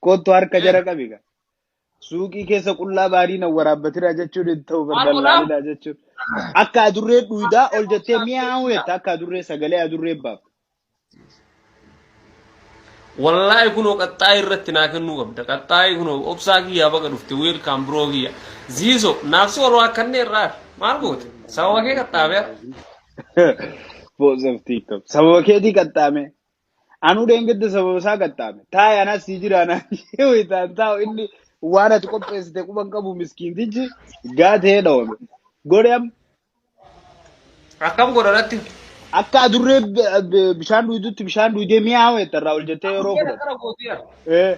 Kottu harka jara qabi ka. Suuqii keessa qullaa baarii na waraabbatinaa jechuun hin ta'u Maal godhaa? bardallaalidha jechuun. Akka adurree dhuydaa ol jettee mi'aawu jetta akka adurree sagalee adurree baaftu. Wallaahi kunoo qaxxaayii irratti naa kennuu qabda. Qaxxaayii kunoo obsaa kiyyaa baga dhufte weelkaam biroo kiyya. Ziiso naaf si ol waakkannee irraa maal goote? Sababa kee qaxxaameera. Boss of TikTok. Sababa keetii qaxxaame. Anuu dheengadda sababa isaa qaxxaame. Taa'e anas sii jira anaan wayitaan taa'u inni waan ati qopheessite quban qabu miskiintichi gaatee dhawame. Godhe amma Akkam godha natti? Akka adurree bishaan dhuydutti bishaan dhuydee mi'aawu jetta irraa ol jettee yeroo Adurreen fudhatu. akkana gooti yaa. Ee,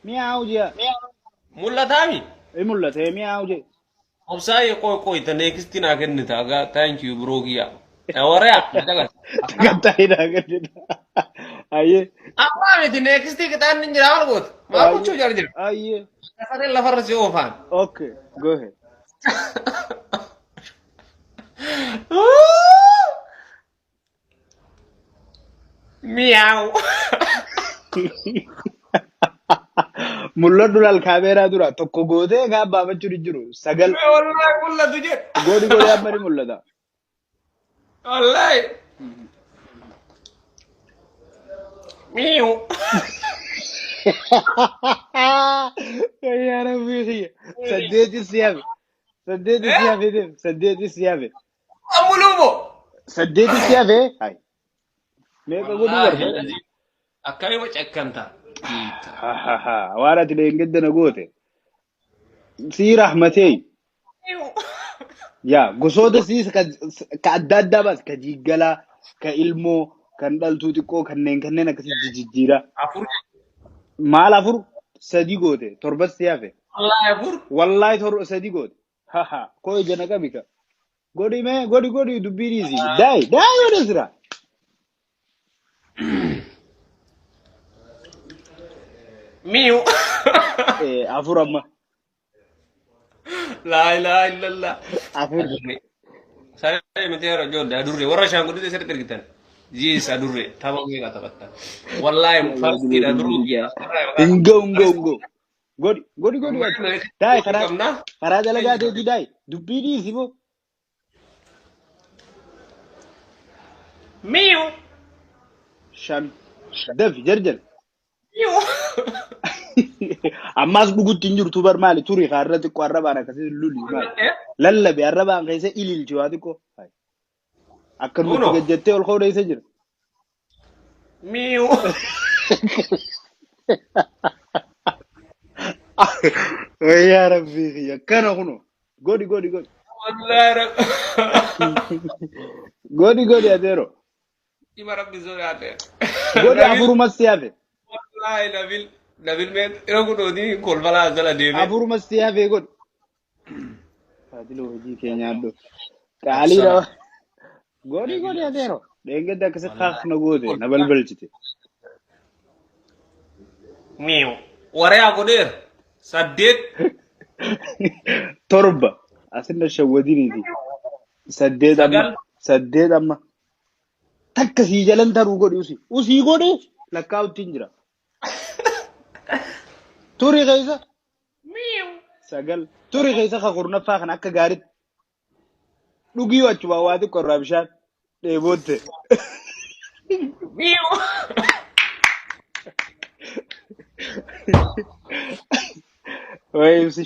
mi'aawu jea. Mul'ataami? Ni mul'ata ee mi'aawu jee. Obsaayee qoy qoy ta next naa kennita agaa thank you bro kiyya. Waraya na caqas. Akkana. Qaxxaayidhaa kennita. Ayyee. Amma miti next qixaan ni jira maal goota? Maal Ayyee. gochuu jara jira? Ayyee. Sareen lafarra si oofaan. Okay, go ahead. Miyaa'u. Mul'adhu laal kaameeraa dura tokko gootee gaa baafachuun hin jiru. Sagal Wallaahi mul'atu jedhu. godhi godhi amma ni mul'ata. Wallaahi. Miiw. Yaa Rabbii kiyya. Saddeeti si hafe. Saddeeti si hafe deem. Saddeeti si hafe. Amuluu moo? Saddeeti si hafe. Hai. Meeqa godhuu Wallaahi barbaada? aziim. Akkamii cakkanta? Waan ati leengadda na goote. Sii rahmatee. Yaa gosoota siis ka ka adda addaa baas ka jiiggalaa, ka ilmoo, kan dhaltuu xiqqoo kanneen kanneen akkasii jijjiira. Afur. Maal afur sadi goote torbas si hafe. Wallaahi afur. Wallaahi torba sadi goote. Haha koo ija na qabi ka. Godhi mee godhi godhi dubbii dhiisi. Daayi daayi godhe sira. Miiw. Afur amma. Laa ilaaha illallah. Afur. Adurree. Saree miti yeroo ijoollee adurree warra shaangullitti sirriitti argitan. Jiis adurree tapha meeqa taphatta. Wallaahi farsiidha adurree. Hin ga'u hin ga'u hin ga'u. Godhi godhi godhi ati. Daayi karaa Qabna. karaa dalagaa teetii daayi. Dubbii dhiisi boo. Miiw. Shan. Dafi jarjar. Miiw. Ammaas dhugutti hin jirtu bar maali turi kaarra xiqqoo arrabaan akkasii luli maali. Lallabe arrabaan keessa ililchi waa xiqqoo. Akkanumatti Kunoo. gad jettee ol ka'uu dheessa jira. Miiw. Yaa rabbii kiyya kana kunoo godhi godhi godhi Wallaahi rabbi. godhi godhi adeero Ima rabbi sodaate. godhi Nabil. afurumas si hafe Wallaahi Nabil. Nabil mee irra kudhootii kolfalaa jala deemee. afurumas si hafe godhi. Faadiloo hojii kee nyaadhu. Qaalii nama. Godhi godhi adeero. Dheengadda akkasi kaaf na goote na balbalchite. Miiw. Waree godheera. Saddeet. Torba. Asin na shawwadiniiti. Saddeet amma. Sagal. Saddeet amma. Takka sii jalan taruu godhi usii. Usii godhi lakkaa'utti hin jira. Turi keessa. Sagal. Turi keessa ka kurnaffaa kan akka gaaritti dhugii achumaa waa xiqqoo irraa bishaan dheebootte. Miiw. Wayi ibsi.